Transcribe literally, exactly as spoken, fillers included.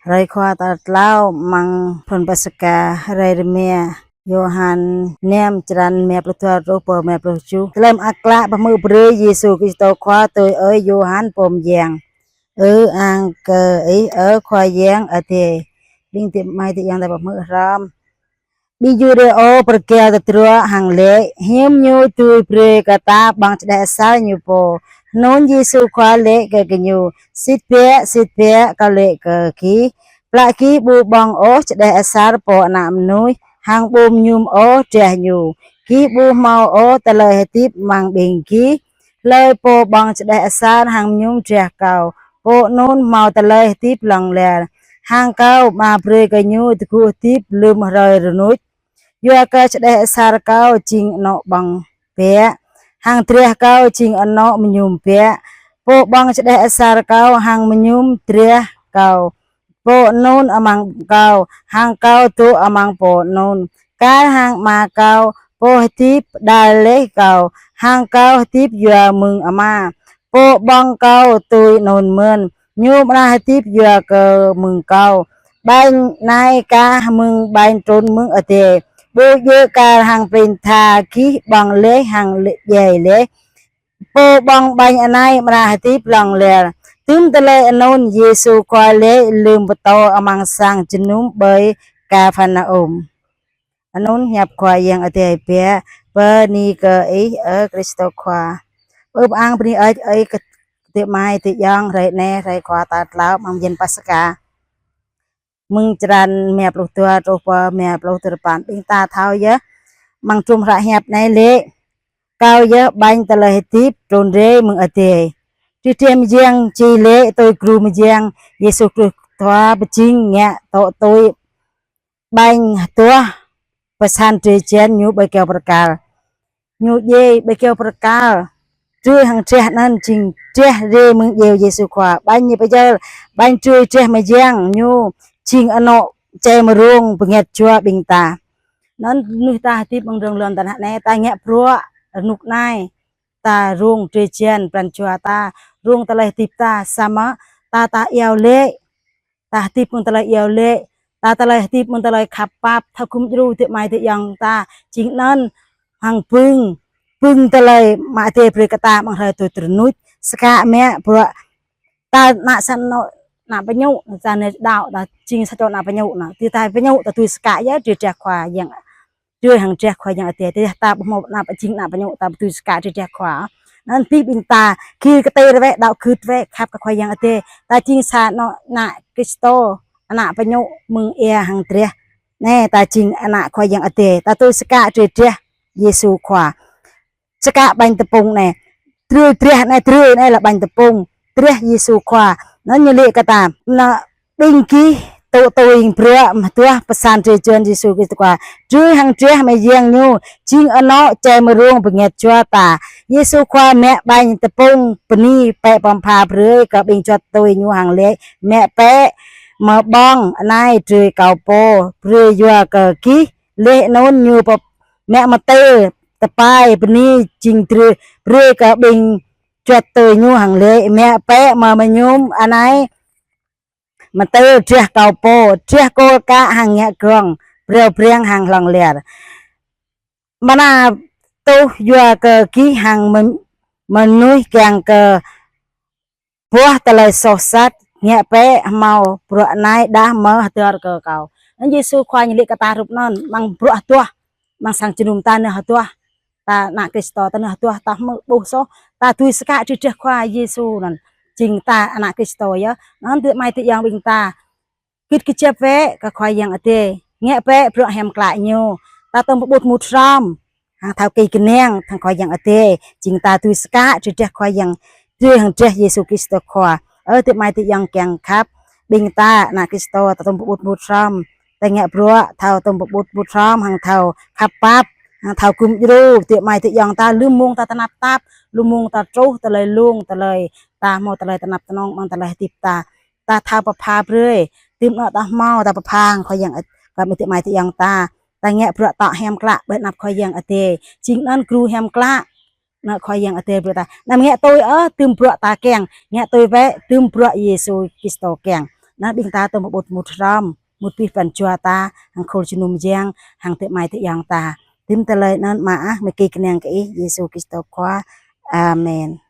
Hrơi Khua tal tlâo amăng thun Paskha, hrơi rơma. Yôhan năm, črăn rơma pluh dua truh pơ rơma pluh tơjuh. Tơlơi mơak klă pơhmư̆ brơi Yêsu Kristô Khua tui ơi Yôhan pô mơyang. Ư-ang kơ Ih, ơ Khua Yang Adai. Ƀing adơi amai adơi ayŏng ta pơhmư̆ hrŏm. Ƀing Yuđêô pơrơgao tơdruă hăng laĭ: Hiư̆m Ñu dưi brơi kơ ta ƀơ̆ng čơđeh asar Ñu pô? Hnŭn Yêsu Khua laĭ kơ gơñu: Sĭt biă, sĭt biă, Kâo laĭ kơ gih, plă gih ƀu ƀơ̆ng ôh čơđeh asar Pô Ană Mơnuih, hăng ƀu mơñum ôh drah Ñu, gih ƀu hmâo ôh tơlơi hơdip amăng ƀing gih. Hlơi pô ƀơ̆ng čơđeh asar hăng mơñum drah Kâo, pô anŭn hmâo tơlơi hơdip hlŏng lar, hăng Kâo mă brơi kơ ñu tơgŭ hơdip lơ̆m hrơi rơnuč. Yua kơ čơđeh asar Kâo jing anŏ ƀơ̆ng biă, hăng drah Kâo jing anŏ mơñum biă. Pô ƀơ̆ng čơđeh asar Kâo hăng mơñum drah Kâo, pô anŭn amăng Kâo, hăng Kâo dŏ amăng pô anŭn. Kar hăng Ama Kâo, Pô hơdip pơđar laih Kâo, hăng Kâo hơdip yua mơ̆ng Ama, Pô ƀơ̆ng Kâo tui anŭn mơ̆n, ñu amra hơdip yua kơ mơ̆ng Kâo. Ƀañ anai kah mơ̆ng ƀañ trŭn mơ̆ng adai, ƀu djơ̆ kar hăng prin tha gih ƀơ̆ng laih hăng laih djai laih. Pô ƀơ̆ng ƀañ anai amra hơdip hlŏng lar. Tơm tơlơi anŭn Yêsu Khua laĭ lơ̆m pơtô amăng sang jơnum ƀơi Kapharnaum. Anŭn hiăp Khua Yang Adai biă. Bơni kơ Ih, ơ Kristô Khua. Ơ pơang bơni ơi, ơi kơ adơi amai adơi ayŏng, hrơi anai, hrơi Khua tal tlâo amăng bơyan Paskha. Mơ̆ng črăn rơma pluh dua truh pơ rơma pluh duapăn, ƀing ta thâo yơh, amăng trŭm hră hiăp anai laĭ: Kâo yơh ƀañ tơlơi hơdip trŭn rai mơ̆ng adai. Drơi drah mơyang či laĭ tui gru mơyang Yêsu Kristô Khua pơjing ngă tŏ tui ƀañ hơduah pơsan drơi jăn Ñu ƀơi kơyâo bơrkal. Ñu djai ƀơi kơyâo bơrkal. Drơi hăng drah anŭn jing drah rai mơ̆ng djeo Yêsu Khua. Ƀañ ñu pơjơl, ƀañ drơi drah mơyang Ñu jing anŏ čai mơrông pơngĕt jua ƀing ta. Anŭn mơnuih ta hơdip amăng rŏng lŏn tơnah anai, ta ngă bruă rơnŭk anai, ta rông drơi jăn pran jua ta, rông tơlơi hơdip ta, samơ̆ ta, ta iâu laĭ, ta hơdip mơ̆ng tơlơi iâu laĭ, ta tơlơi hơdip mơ̆ng tơlơi khăp pap, ta gum djru adơi amai adơi ayŏng ta, jing anŭn hăng bưng, bưng tơlơi mă adai brơi kơ ta amăng hrơi tui rơnuč. Skă mă bruă ta ană sa anŏ, ană pơñŭ, sa anai đaŏ ta jing sa čô ană pơñŭ anŭn. Tui ta pơñŭ ta dưi skă yơh drơi drah Khua Yang, drơi hăng drah Khua Yang Adai. Tơdah ta ƀu hmâo ană pơjing ană pơñŭ, ta ƀu dưi skă drơi drah Khua. Anŭn tui ƀing ta, gir kơtir wơ̆t, đaŏ gưt wơ̆t, khăp kơ Khua Yang Adai. Ta jing sa anŏ ană Kristô, ană pơñŭ mơ̆ng ia hăng drah. Anai ta jing ană Khua Yang Adai, ta dưi skă drơi drah Yêsu Khua. Skă ƀañ tơpŭng anai. Drơi drah anai, drơi anai lĕ ƀañ tơpŭng. Drah Yêsu Khua. Anŭn ñu laĭ kơ ta. Anŭn ƀing gih tŏ tui bruă hơduah pơsan drơi jăn Yêsu Kristô Khua. Drơi hăng drah mơyang Ñu jing anŏ čai mơrông pơngĕt jua ta. Yêsu Khua mă ƀañ tơpŭng bơni bĕ pơpha brơi kơ ƀing juăt tui Ñu hăng laĭ: Mă bĕ, mơ̆ ƀơ̆ng anai drơi Kâo pô brơi yua kơ gih. Laih anŭn Ñu pơ-, mă mơtĕl tơpai bơni jing drơi brơi kơ ƀing juăt tui Ñu hăng laĭ: Mă bĕ, mơ̆ mơñum anai mơtĕl drah Kâo pô, drah kôl kă hăng ngă gơ̆ng, breo breng hăng hlŏng lar. Mơnă tuh yua kơ gih hăng mơ-, mơnuih kiăng kơ boh tơlơi soh sat. Ngă bĕ, hmâo bruă anai đah mơ̆ hơdơr kơ Kâo. Anŭn Yêsu Khua ñu laĭ kơ ta hrup anŭn, amăng bruă hơduah, amăng sang jơnum ta nao hơduah, ta ană Kristô ta nao hơduah, ta hmư̆ ƀuh soh, ta dưi skă drơi drah Khua Yêsu anŭn. Jing ta ană Kristô yơh. Anŭn adơi amai adơi ayŏng ƀing ta git kơjăp bĕ kơ Khua Yang Adai. Ngă bĕ bruă hiam klă Ñu. Ta tơm pơƀut mŭt hrŏm hăng thâo kơnang hăng Khua Yang Adai, jing ta dưi skă drơi drah Khua Yang, drơi hăng drah Yêsu Kristô Khua. Ơ adơi amai adơi ayŏng kiăng khăp, ƀing ta ană Kristô ta tơm pơƀut mŭt hrŏm. Ta ngă bruă thâo tơm pơƀut mŭt hrŏm hăng thâo khăp pap, hăng thâo gum djru adơi amai adơi ayŏng ta lơ̆m mông ta tơnap tap, lơ̆m mông ta truh tơlơi lông, tơlơi ta hmâo tơlơi tơnap tơnŏng amăng tơlơi hơdip ta. Ta thâo pơpha brơi, tơm anŏ ta hmâo ta pơpha hăng Khua Yang, kơ adơi amai adơi ayŏng ta. Ta ngă bruă tŏ hiam klă ƀơi anăp Khua Yang Adai. Jing anŭn gru hiam klă anăp Khua Yang Adai brơi ta. Anăm ngă tui ôh tơm bruă ta kiăng, ngă tui bĕ tơm bruă Yêsu Kristô kiăng. Anŭn ƀing ta tơm ƀut mŭt hrŏm, mŭt pih pran jua ta, hăng khul jơnum yang, hăng tơmai tơyang ta. Tĭm tơlơi anŭn mơak mơ̆ kơnang kơ Ih, Yêsu Krist Khua. Amen.